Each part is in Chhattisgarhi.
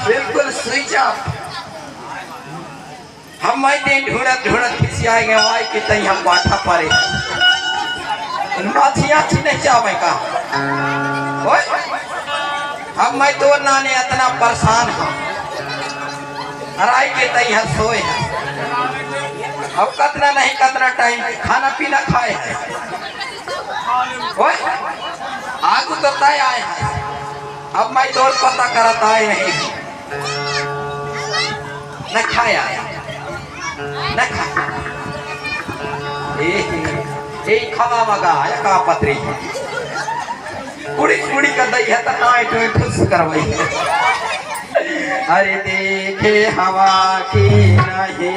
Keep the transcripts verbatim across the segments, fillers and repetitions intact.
बिल्कुल स्विच ऑफ। हम मैं दिन ढूंढत ढूंढत खिसिया गए, वाई के तई हम बाठा परे। माछी आछी नहीं चावे का? ओए, हम मैं तोर नाने इतना परेशान हम। हराई के तई हम सोए हैं। अब कतना नहीं कतना टाइम खाना पीना खाए हैं। ओए, आगू तो तय आए हैं। अब मैं तोर पता करत आए नहीं। न खाया, न खा। ए, ए, खावा मगा, या का पतरी? कुड़ी, कुड़ी का दई है, त आए टोए ठुस करवई। अरे देखे हवा की नहीं।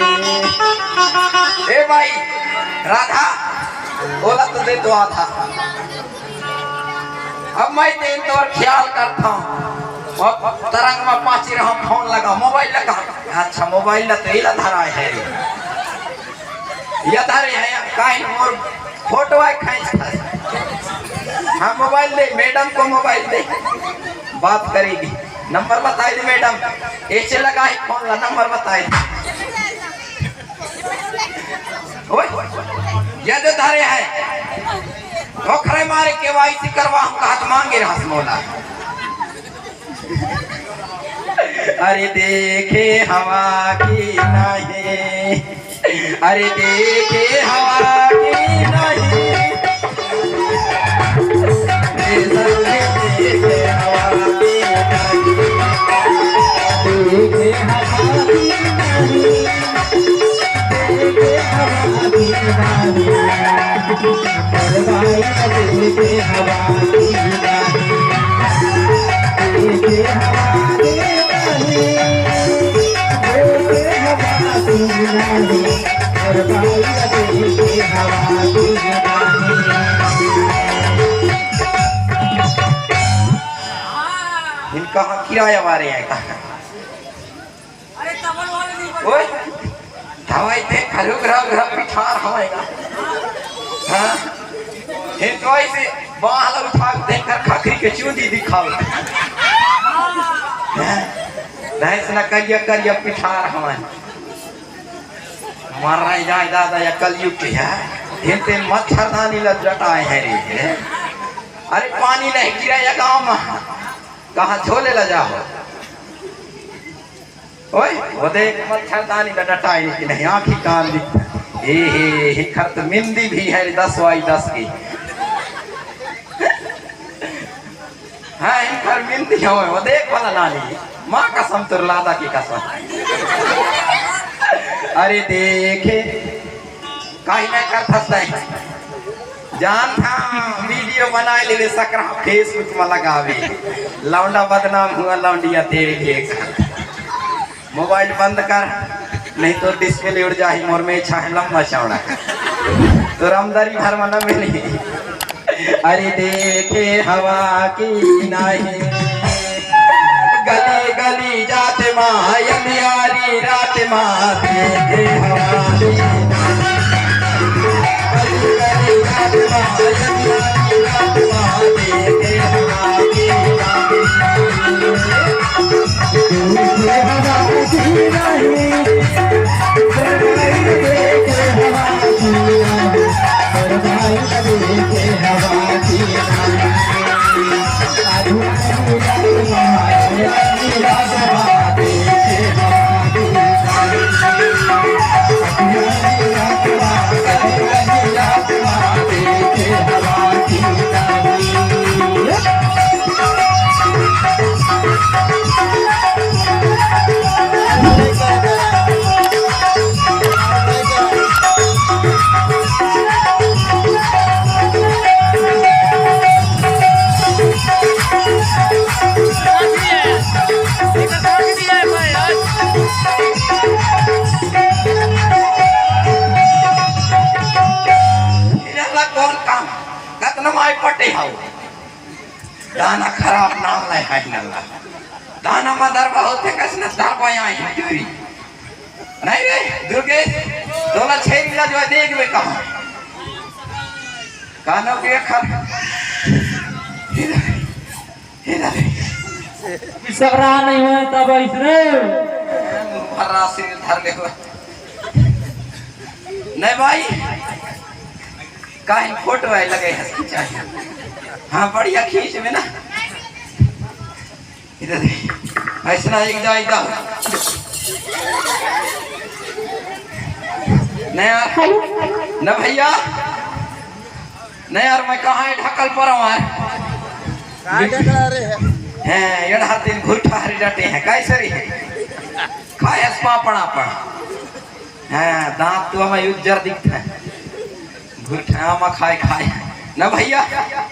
ए भाई, राधा, ओला तो दे तो आधा। अब मैं तेन तोर ख्याल करता हूँ। अब तरंग में पाची रहा, फोन लगा, मोबाइल लगा। अच्छा, मोबाइल ला तो इला धरा है। ये धरे हैं, काहे मोर फोटो आए खींच खींच। हाँ, मोबाइल दे, मैडम को मोबाइल दे, बात करेगी। नंबर बताई दे मैडम, ऐसे लगा है फोन ला, नंबर बताई दे। ओए, ये जो धरे है, ओखरे मारे केवाईसी करवा, हम कहत मांगे रहस मोला। अरे देखे हवा की नहीं, अरे देखे हवा की नहीं, देखे हवा की नहीं, देखे हवा की नहीं। इनका हम किराया मारे हैं कहाँ? अरे तमन वाले नहीं बने। ओए, दवाई दे, खलू ग्रह ग्रह पिठार हवाएगा। हाँ? हिंदुआई से बाहला उठा के देकर खखरी के चूंदी दिखाओ। हाँ? भैंस ना करिया करिया पिठार हवाए। मर रहे जाए दादा, या कलयुग के है। हिंदे मच्छरदानी लग जटाए हैं रे। अरे पानी नहीं गिरा या गाँव में, कहाँ झोले ला जाओ? ओए, वो देख, मच्छरदानी का डटाई कि नहीं, आँखी कान दिख। ए हे, हिखर तो मिंदी भी है रे, दस वाई दस की। हाँ, हिखर मिंदी हो, वो देख वाला नानी। माँ कसम, तोर लादा की कसम। अरे देखे, काहे नहीं करथस तैं? जानथंव, वीडियो बनाए लेवे, सकरा Facebook में लगावे। लौंडा बदनाम हुआ, लौंडिया तेरे लिए। मोबाइल बंद कर, नहीं तो डिस्प्ले उड़ जाही। मोर में छाहे लंबा चौड़ा, तो रामदारी भर मना में नहीं। अरे देखे हवा की नहीं, गली गली जात माँ, अंधियारी रात माँ, देखे हवा की। गली गली जात माँ, अंधियारी रात माँ, देखे हवा की। इन्हला कौन काम? कतना माय पटे हव? दाना खराब नाम ले है नल्ला। दाना मा दरबा होथे, कइसने दरबा यहाँ ही चोरी। नहीं रे, दुर्गेश, तोला छेरी ला जो है, देख बे कहाँ। कानो के खर-, हे दादा। ई सब रहा नहीं होय तब ऐसने। भर्रा सिर धर ले होय। नहीं भाई, काहे फोटो आए लगे है, खींचा है। हाँ, बढ़िया खींच में ना। इधर देख, ऐसना एक जा, एक जा। नहीं यार, न भैया, नहीं यार, मैं कहाँ है ढकल पर हूँ यार। कहाँ ढकला रहे हैं? हैं, ये हर दिन घुरठा हरी डटे हैं, कैसे रही है? खाए हस पापड़ आपड़। हाँ, दांत तो हमें उज्जर दिखता है। घुरठा में खाए खाए। न भैया,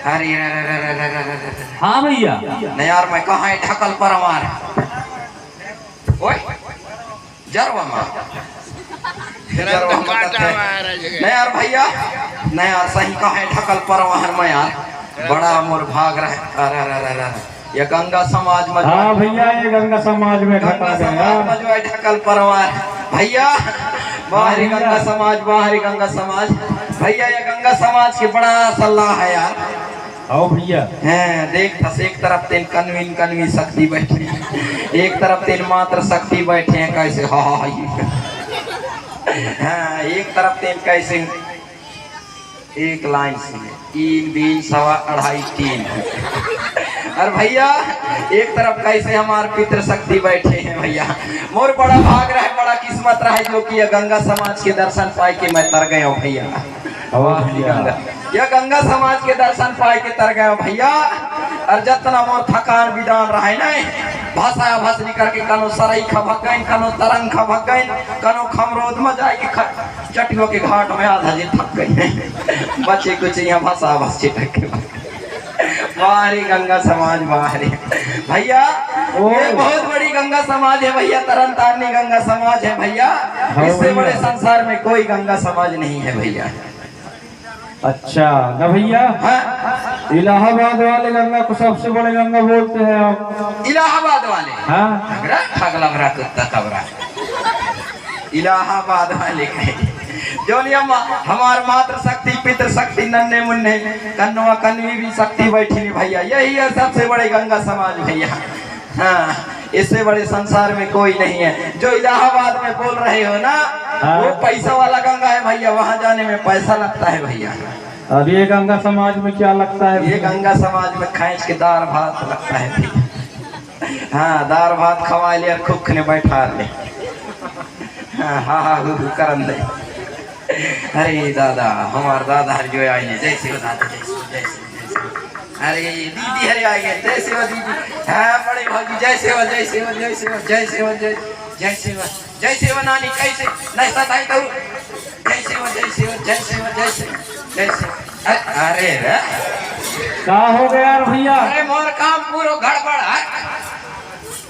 अरे रे रे रे रे रे रे रे। हाँ भैया। नहीं यार, मैं कहाँ है ढकल पर हमार। ओए, जरवा मार। जरवा मार काटा करते। मार है जगह। नहीं यार भैया, नहीं यार, सही कहे ढकल परवाहर में यार, बड़ा मोर भाग रहे। अरे, अरे, अरे, अरे, ये गंगा समाज में जो हाँ भैया, ये गंगा समाज में गंगा ढकल है, समाज हाँ। में जो है ढकल परवाहर। भैया, बाहरी हाँ भैया। गंगा समाज, बाहरी गंगा समाज। भैया, ये गंगा समाज की बड़ा सलाह है यार। आओ भैया। हैं, देख थस, एक तरफ तेन कनवीन कनवी शक्ति बैठे हैं, एक तरफ तेन मात्र शक्ति बैठे हैं, कैसे? हाँ, हाँ, हाँ। हाँ, एक तरफ तेन कैसे एक लाइन से तीन बीन सवा अढ़ाई तीन। और भैया, एक तरफ कैसे हमार पितृ शक्ति बैठे हैं भैया। मोर बड़ा भाग रहे, बड़ा किस्मत रहे जो कि ये गंगा समाज के दर्शन पाए के मैं तर गया हूँ भैया। वाह भैया। गंगा, ये गंगा समाज के दर्शन पाए के तर गया भैया। और जतना मोर थकान बिदान रहे ना, भसा भस निकर के कनो सरई खभकैन, कनो तरंग खभकैन, कनो खमरोद में जाए के ख-, चटियो के घाट में आधा जी थक गई। बचे कुछ यहाँ भसा भस छिटक के। वाह रे गंगा समाज, वाह रे। भैया, ओ। ये बहुत बड़ी गंगा समाज है भैया, तरन तारनी गंगा समाज है भैया। हाँ इससे भैया। बड़े संसार में कोई गंगा समाज नहीं है भैया। अच्छा, ना भैया? हाँ। इलाहाबाद वाले गंगा को सबसे बड़े गंगा बोलते हैं आप। इलाहाबाद वाले? हाँ। अगरा, ठगला भरा कुत्ता कबरा। इलाहाबाद वाले कहे। जो नियम हमार मातृ शक्ति, पितृ शक्ति, नन्हे मुन्ने, कन्नवा कन्वी भी शक्ति बैठी नी भैया। यही है सबसे बड़े गंगा समाज भैया। हाँ, इससे बड़े संसार में कोई नहीं है। जो इलाहाबाद में बोल रहे हो ना, हाँ। वो पैसा वाला गंगा है भैया, वहां जाने में पैसा लगता है भैया। और ये गंगा समाज में क्या लगता है ये भैया? गंगा समाज में खैंच के दार भात लगता है भैया। हाँ, दार भात खवा ले और खुख ने बैठा ले। हाँ, हाँ, हाँ, हु, हु, करन दे। अरे दादा, हमार दादा हर जो आए हैं, जय शिव दादा, जय शिव, जय शिव, जय शिव। अरे दीदी हरे आ गए, जय शिव दीदी। हाँ, बड़े भौजी, जय शिव, जय शिव, जय शिव, जय शिव, जय, जय शिव, जय शिव नानी, कैसे नहीं सताई तो? जय शिव, जय शिव, जय शिव, जय शिव, जय शिव। अ-, अरे रे। का हो गया यार भैया? अरे मोर काम पूरो गड़बड़ है।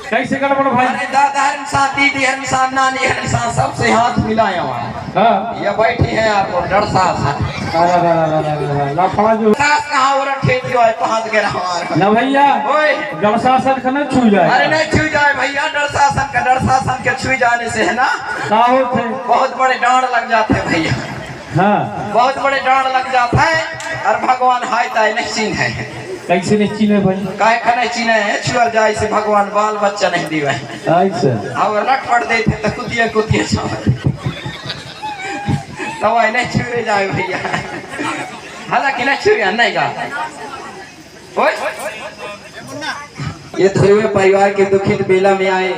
कैसे गड़बड़ भाई? अरे दादा हर इंसान, दीदी हर इंसान, नानी हर इंसान, सबसे हाथ मिलाया हुआ है। हाँ। ये बैठी है यार, वो डरसास है। अरे, अरे, अरे, अरे, अरे, अरे, लफड़ा जो सास कहाँ हो रहा, खेत जो है, पहुंच गया हमारा। ना भैया, ओए। डरसासन का नहीं छू जाए। अरे नहीं छू जाए भैया, डरसासन का, डरसासन के छू जाने से है ना, का होते? बहुत बड़े डांड लग जाते हैं भैया। हाँ। बहुत बड़े डांड लग जाता है और भगवान हाय ताय नहीं चिन्ह है। कैसे नहीं चिन्हे भाई? काय का नहीं चिन्हे है, छुअर जाए से भगवान बाल बच्चा नहीं दिवे। ऐसे। और रट पड़ देते तो कुतिया कुतिया छावत। तो वही नहीं छुए जाए भैया। हालांकि नहीं छुए, नहीं का। ओए? ये ध्रुवे परिवार के दुखित बेला में आए,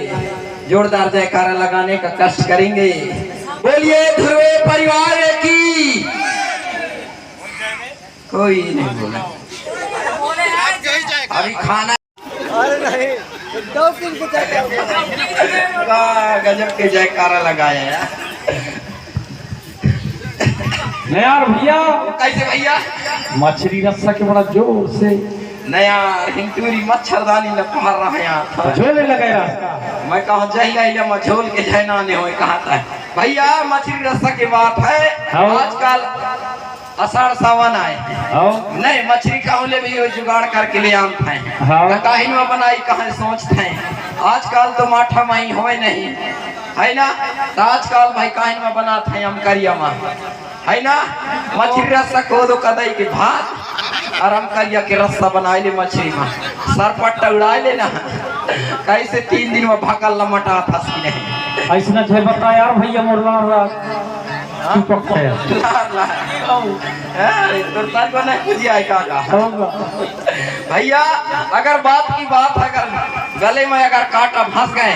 जोरदार जयकारा लगाने का कष्ट करेंगे। बोलिए ध्रुवे परिवार की। कोई नहीं बोला। अभी खाना अरे नहीं, दो तीन के जयकारा। वाह, गजब के जयकारा लगाया यार। नहीं यार भैया। कैसे भैया? मछली रस्सा के बड़ा जोर से। नहीं यार, हिंटूरी मच्छरदानी न पहर रहा है यार। झोले लगे रास्ता। मैं कहा जहिया इले मझोल के जैना ने होए कहा था। भैया, मछली रस्सा की बात है। हाँ। आजकल आषाढ़ सावन आए। हाँ। नहीं, मछली कहूँ ले भी वो जुगाड़ करके ले आनत हैं। हाँ। तो काहिन में बनाई कहाँ सोचत हैं। आजकल तो माठा माई होए नहीं, है ना? तो आजकल भाई काहिन में बनात हैं अमकरिया में, है ना? मछली रस्सा, कोदो कदई के भात और अमकरिया के रस्सा बनाए ले मछली में। सरपट्टा उड़ाय लेना। कइसे तीन दिन में भकल लमटा फंसी नहीं। अइसना झे बता यार भइया, मोर लार लार। हाँ? चुपक है। लार लार। हाँ, तोर साथ में नहीं बुझी आय का का। होगा। भइया, अगर बात की बात, अगर गले में अगर कांटा फंस गए,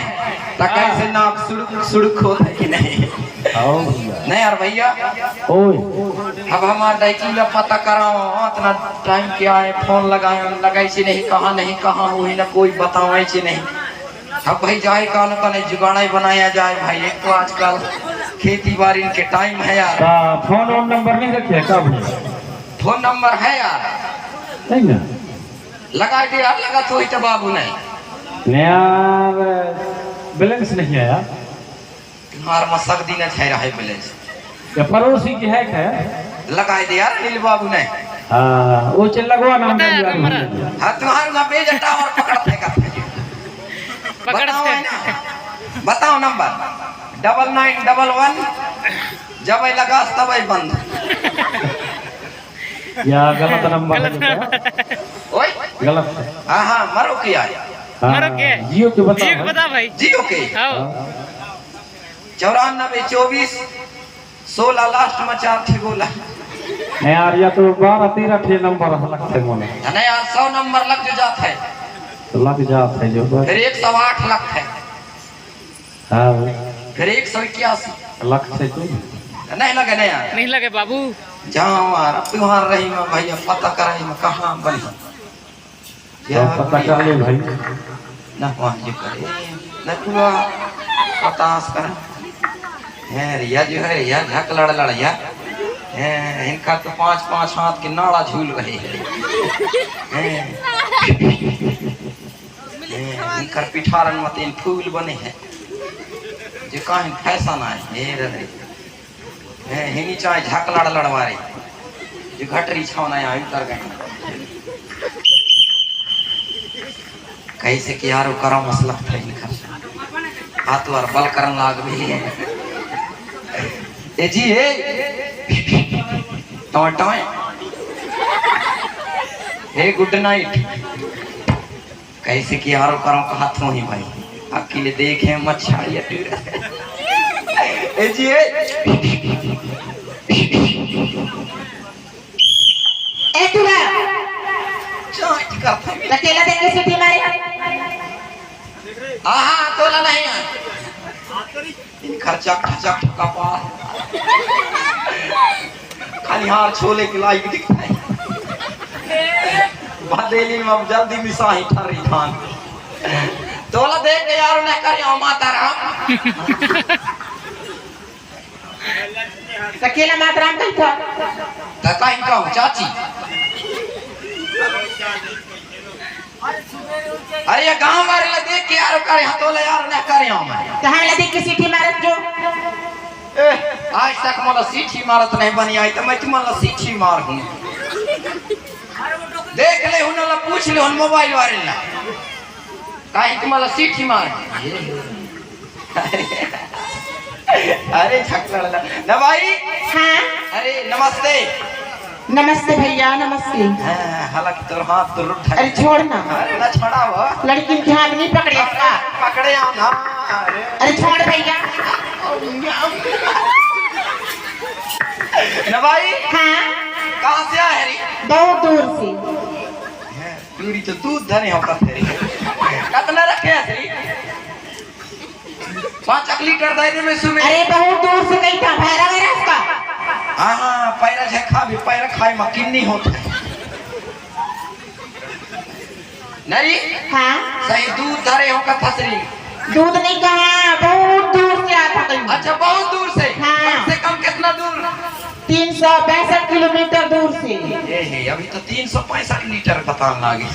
तो हाँ। कइसे नाक सुड़ुक, सुड़ुक होत है कि नहीं? आओ भइया। नहीं यार भइया। ओए। अब हमार डैकी ला पता कराओ, इतना टाइम क्या है, फोन लगाए, लगाइस नहीं, कहाँ नहीं, कहाँ हुई ना, कोई बतावइस नहीं। अब भाई जाए कानो काने जुगाड़े बनाया जाए भाई, एक तो आजकल खेती बाड़ी के टाइम है यार। का फोन ओन नंबर नहीं रखे है का भइया? फोन नंबर है यार। नहीं ना। लगा दे यार, लगा तो ही तो बाबू नहीं। नहीं यार, बैलेंस नहीं है यार। तुम्हार मसक दिन अच्छा रहे बैलेंस। ये पड़ोसी के है क्या? लगाए दे यार अनिल बाबू ने। हाँ, वो चल लगवा ना पता है यार नंबर। भइया। हाँ, तुम्हार ना बेजा टावर पकड़त है का? पकड़त बताओ है। है ना, बताओ नंबर। डबल नाइन डबल वन। जब लगा तब बंद। या गलत नंबर है गलत। बेटा। ओए। गलत है। हाँ, हाँ, मरो के आए। हाँ, मरो के? जियो के बताओ जियो के भाई। बताओ भाई। जियो के। हाँ। हाँ। चौरानबे चौबीस सोलह लास्ट में चार ठे गोला। नहीं यार, या तो बारह तेरह ठे नंबर लगथे मोला। नहीं यार, सौ नंबर लग जो जात है। तो लग जात है जो बस। फिर एक सौ आठ लगथे। हाँ भाई। फिर एक सौ इक्यासी। लगथे तो। नहीं लगे, नहीं यार। नहीं लगे बाबू। जाओ यार, अब तुम्हार रही में भइया, पता कराई में कहाँ बनी। तो पता कर ले भाई। ना वहाँ जी करे, ना तू आ, बतास कर। हैं, रिया जो है, रिया झक लड़ लड़ या। हैं, इनका तो पाँच पाँच हाथ के नाड़ा झूल रहे हैं। हैं, हैं, इनकर पिठारन मतीन फूल बने हैं। जे काहे फैशन आए, हे रे रे। हैं, हिनी चाहे झक लड़ लड़वा रे। जे घटरी छावना यहाँ उतर गए। कइसे कि यार, ओकरा मसलक था इनकर। हाथ वार बल करन लाग भी है। ए जी, ए। Toy, toy. ए, गुड नाइट। कइसे कि यार, ओकरा कहत होही भाई। अकेले देखे मच्छा ये टूरा। ए जी, ए। ए तोला। चाट करत है। तकेला देख के सीटी मारे। हाँ, हाँ, तोला नहीं है। इनकर चक चक कपार। खनिहार छोले के लाइक दिखता है। बदेली में अब जल्दी मिसाही ठर्री धान। तोला देख के यार, उन्हें कर माता राम। तकेला माता राम कही था। त कहीं कहूँ, चाची। अरे, ये गांव वाले ला देख के यार, करे हाथ वाला यार, ना करे हम। कहाँ ला देख के सीटी मारत जो? ए, आज तक मोला सीटी मारत नहीं बनी आई, तो मैं तुम्हारा सीटी मार हूँ। देख ले, उन्हें ला पूछ ले, उन मोबाइल वाले ला। काहे तुम्हारा सीटी मार? अरे, झक लड़ लड़। ना भाई। हाँ। अरे, नमस्ते। नमस्ते भइया, नमस्ते। हाँ, हालांकि तोर हाथ तो रुक अरे, छोड़ ना। अरे, ना छोड़ा वो। लड़की के हाथ नहीं पकड़े का? पकड़े आओ ना। अरे। अरे, छोड़ भइया। ना भाई। हाँ। कहाँ से आए रे? बहुत दूर से। दूरी तो दूध धरे हो कथे। कतना रखे हस रे? पाँच एक लीटर दे दे मैं सुबह। अरे बहुत दूर से कही था, भैरा वैरा इसका। हाँ, हाँ, पैरा झखा भी, पैरा खाए में किन्नी होत है। नहीं? हाँ। सही दूध धरे हो कथस रे। दूध नहीं कहा, बहुत दूर से आता कहीं। अच्छा, बहुत दूर से? हाँ। कम से कम कितना दूर? तीन सौ पैंसठ किलोमीटर दूर से। ए हे, अभी तो तीन सौ पैंसठ लीटर बतान लागे।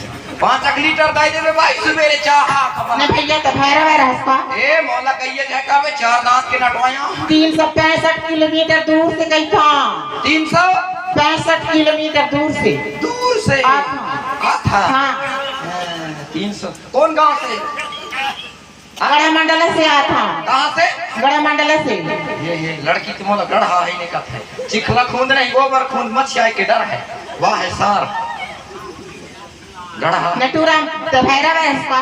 पाँच एक लीटर दे देबे भाई, सुबेरे चाहा खबर। नहीं भइया, तो भैरा वैरा हंसता। ए, मोला कहिए झका में चार दांत के नटवाया। तीन सौ पैंसठ किलोमीटर दूर से कही था। तीन सौ? पैंसठ किलोमीटर दूर से। दूर से? आथा। आथा? हाँ। हाँ, तीन सौ। कौन गांव से? गढ़ा मंडल से आथा। कहाँ से? गढ़ा मंडल से। ये, ये लड़की तो मोला गढ़ा ही नहीं कहते। चिखला खूंद नहीं, गोबर खूंद, मच्छी आए के डर है। वाह है सार। गढ़ा। नटूराम तो भैरव है इसका।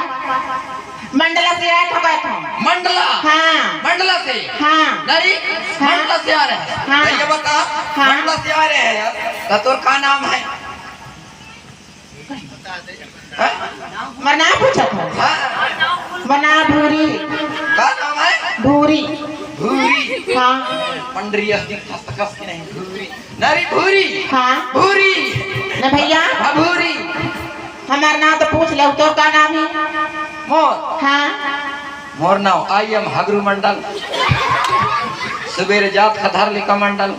मंडला से आए तो गए थे। मंडला? हाँ। मंडला से? हाँ। नरी? हाँ। मंडला से आ रहे हैं। हाँ। तो ये बता, हाँ। मंडला से आ रहे हैं, तो तोर का नाम है? हाँ? मरना पूछा था। हाँ। मरना भूरी। का नाम है? भूरी। भूरी। हाँ। पंडरी अस्ति खस खस की नहीं, भूरी। नरी भूरी। हाँ। भूरी। न भैया। हाँ, भूरी। हमार नाम तो पूछ ले, तोर का नाम है? मोर। हाँ। मोर नाम आई एम हगरू मंडल। सुबेरे जात खधार लिखा मंडल।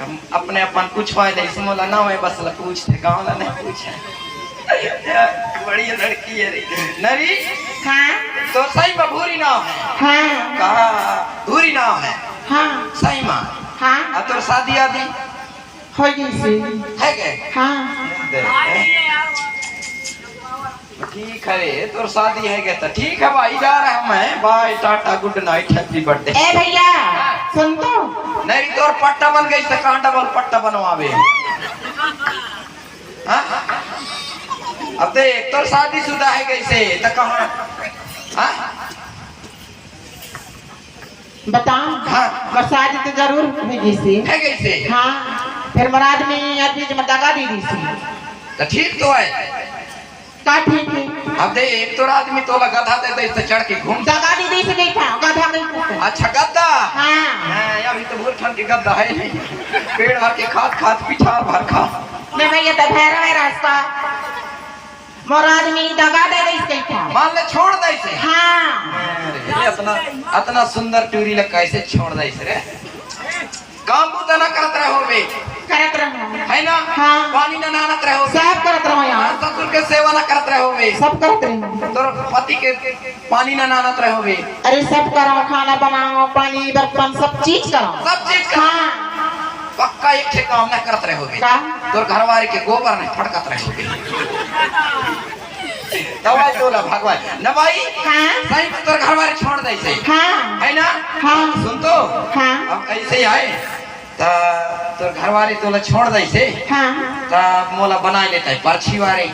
हम अपने अपन पूछवाए दे, इसमें ला ना होए, बस ला पूछ थे, गाँव ला नहीं पूछे। बढ़िया लड़की है रे। नरी? हाँ। तो सही में भूरी नाम है? हाँ। कहा भूरी नाम है? हाँ। सही में? हाँ। आ तोर शादी आदि? हो गई सी। है के? हाँ। दे। ठीक है रे, तोर शादी है के? तो ठीक है भाई, जा रहे हम हैं। Bye, Tata, good night, happy birthday। ए भैया, हाँ। सुन तो। नहीं, तोर पट्टा बन गई तो कहाँ डबल पट्टा बनवावे? हाँ? अब देख, तोर शादीशुदा है कैसे? तो कहाँ? हाँ? बता। हाँ। मोर शादी तो जरूर हो गई से। है कैसे? हाँ। फिर मोर आदमी, आदमी जो दगा दे दी से। तो ठीक तो है। का ठीक है? अब दे, एक तो आदमी तोला गधा दे दे, इस चढ़ के घूम। दगा दे दी से नहीं था, गधा नहीं था। अच्छा, गद्दा? हाँ। हाँ, अभी तो भूल ठन के गद्दा है नहीं। पेट भर के खात, खात, पिछाड़ भर खा। मैं भैया तो भैरव है रास्ता। मोर आदमी दगा दे दे इसके था। मान ले, छोड़ दे इसे। हाँ। अरे, ये अतना, अतना सुंदर टूरी ला कैसे छोड़ दे इसे रे? काम बूता ना करत रहे होबे। करत रहो। है ना? हाँ। पानी ना नानत रहे होबे। सब करत रहो यहाँ। हाँ, ससुर के सेवा ना करत रहे होबे। सब करत रहो। तोर पति के पानी ना नानत रहे होबे। अरे, सब करो, खाना बनाओ, पानी, बर्तन, सब चीज करो। सब चीज करो। हाँ। पक्का एक ठे काम ना करत रहे होबे। का? तोर घरवारी के गोबर नहीं फड़कत रहे होबे। दवाई तोला भगवान। न भाई? हाँ। सही में तोर घरवारी छोड़ दे से। हाँ। है ना? हाँ। सुन तो। हाँ। अब ऐसे ही आए। त तोर घरवारी तोला छोड़ दे से। हाँ। त मोला बना लेता है परछी वारे।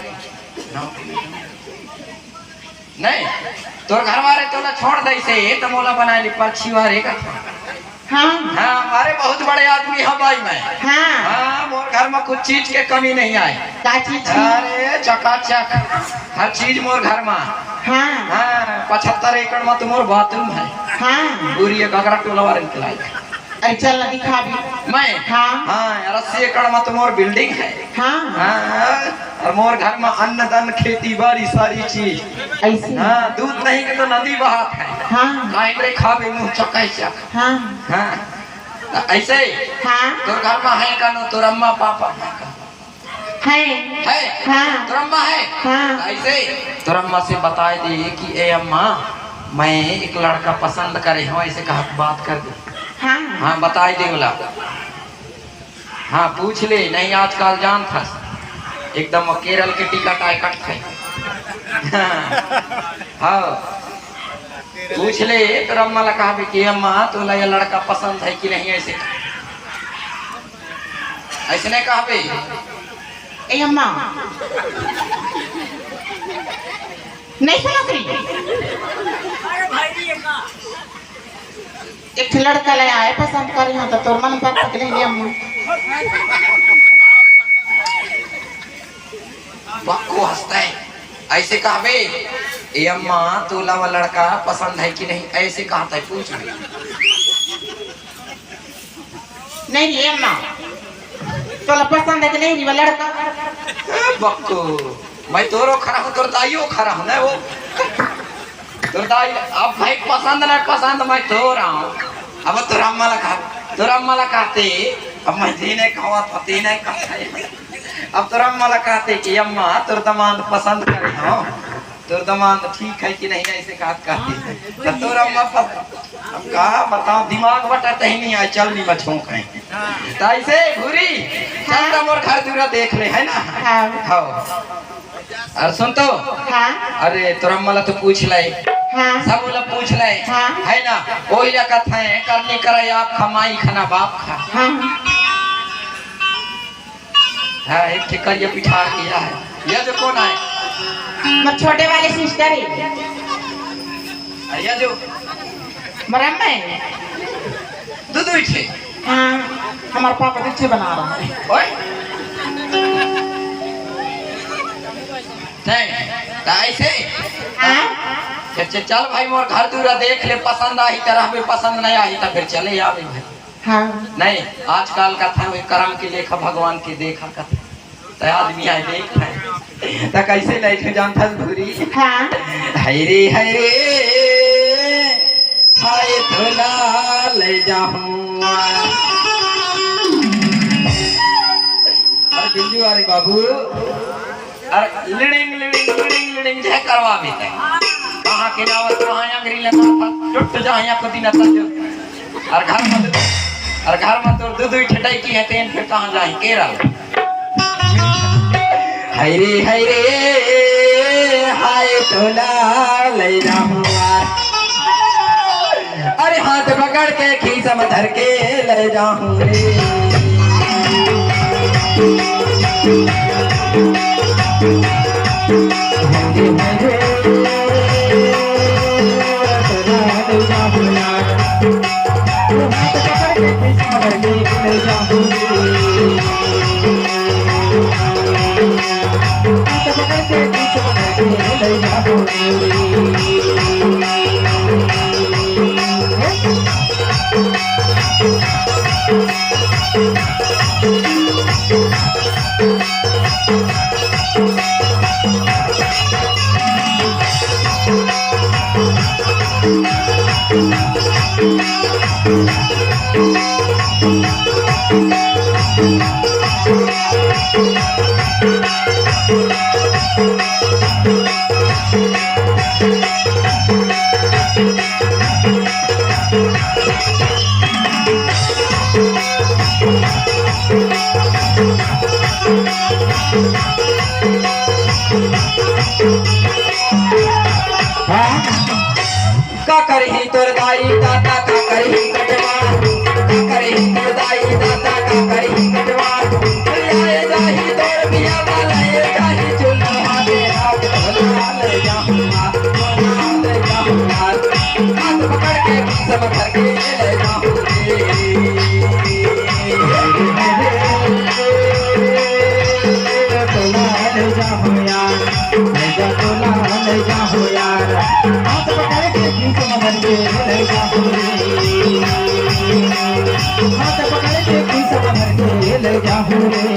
नहीं, तोर घरवारी तोला छोड़ दे से, त मोला बना ले परछी वारे का। हाँ। हाँ, अरे बहुत बड़े आदमी है भाई मैं। हाँ। हाँ, मोर घर में कुछ चीज के कमी नहीं आए। का चीज की? अरे चकाचक, हर चीज मोर घर में। हाँ। हाँ, पचहत्तर एकड़ में तो मोर बाथरूम है। हाँ। पूरी एक अगरा टोला वाले के लायक। अरे चल ना दिखा भी। मैं? हाँ। हाँ, यार, अस्सी एकड़ में तो मोर बिल्डिंग है। हाँ। हाँ, और मोर घर में अन्न धन खेती बाड़ी सारी चीज। ऐसे? हाँ, दूध नहीं के तो नदी बहात है। हाँ। खाए रे खावे मुंह चकाई चक। हाँ। हाँ। ऐसे? हाँ। तोर घर में है का नो, तोर अम्मा पापा है का? है। है? हाँ। तोर अम्मा है? हाँ। ऐसे? तोर अम्मा से बताए दे कि ए अम्मा, मैं एक लड़का पसंद करे हूँ, ऐसे कहा बात कर दे। हाँ। हाँ, बताए दे बोला। हाँ, पूछ ले, नहीं आजकल जान था, एकदम केरल के टिकट आए कट थे। हाँ, पूछ ले, तोर अम्मा ला कहा कि अम्मा, तोला ये लड़का पसंद है कि नहीं, ऐसे, ऐसे नहीं कहबे। ए अम्मा, नहीं सुनत रही। एक ठे लड़का ले आए पसंद करे हो तो तोर मन पर तक नहीं अम्मा। बक्को हंसता है, ऐसे कहबे, ए अम्मा, तोला वो लड़का पसंद है कि नहीं, ऐसे कहता है, पूछ ले। नहीं रे अम्मा, तोला पसंद है कि नहीं रे वो लड़का? ए बक्को, मैं तोरो खरा हूँ, तोर दाइयो खरा हूँ ना वो। तोर दाई, अब भाई पसंद ना पसंद मैं तोर हूँ। अब तोर अम्मा ला कहा, तोर अम्मा ला कहते, अब मैं जी नहीं कहवा, पति नहीं कहते। अब तोर अम्मा ला कहते कि अम्मा, तोर दमांद पसंद करे हूँ। तोर दमांद ठीक है कि नहीं, ऐसे कहा कहते। तो तोर अम्मा पस-, अब कहा बताओ, दिमाग बटा तही नहीं आए, चल नहीं बचों कहीं। तो ऐसे घूरी, चल तो मोर घर दूरा देख ले, है ना? हाँ। हाँ। और सुन तो, हाँ। अरे तोर अम्मा ला तो पूछ ले, हाँ। सब ला पूछ ले, हाँ। है ना? वही ला कथा है, करनी करे आप खा, माई खाना बाप खा। हाँ। हाँ, एक ठे करिया पिठार किया है। ये जो कौन आए? मोर छोटे वाले सिस्टर है। अरे ये जो मरम में दो दो ठे। हाँ, हमारे पापा दीक्षे बना रहा है। ओए। तै, त ऐसे? हाँ? चल, चल, चल भाई, मोर घर दूरा देख ले, पसंद आही त रहबे, पसंद नहीं आही त फिर चले आवे भाई। हाँ। नहीं, आजकल कथा में करम के लेखा भगवान के देखा कथा। त आदमी आए देख है। त कैसे ले थे जानथस भूरी? हाँ। हाय रे, हाय रे, हाय तोला ले जाहूँ। अरे बिंजू, अरे बाबू, अरे लिड़िंग, लिड़िंग, लिड़िंग, लिड़िंग, जय करवा भी तय। कहाँ के जावत, कहाँ अंगरी लगा था, जुट जा या कदी न तज। अरे घर में तो, अरे घर में तो दो दो ठटाई की है, तेन फिर कहाँ जाए, केरा। हाय रे, हाय रे, हाय तोला ले जाहूँ यार। अरे हाथ पकड़ के खीसा में धर के ले जाहूँ रे। का करही तोर दाई दादा, का करही कटवा, का करही तोर दाई दादा, का करही कटवा। आए जाही तोर बिया वाला, ए जाही चुल्हा दे हाथ, भोला ले जाऊंगा, भोला ले जाऊंगा। हाथ पकड़ के सब घर के ले जाऊंगा। तोला ले जाऊंगा। भैया तोला ले जाहू यार, हाथ पकड़ के खीस में भर के ले जाहू रे। हाथ पकड़ के खीस में भर के ले जाहू रे।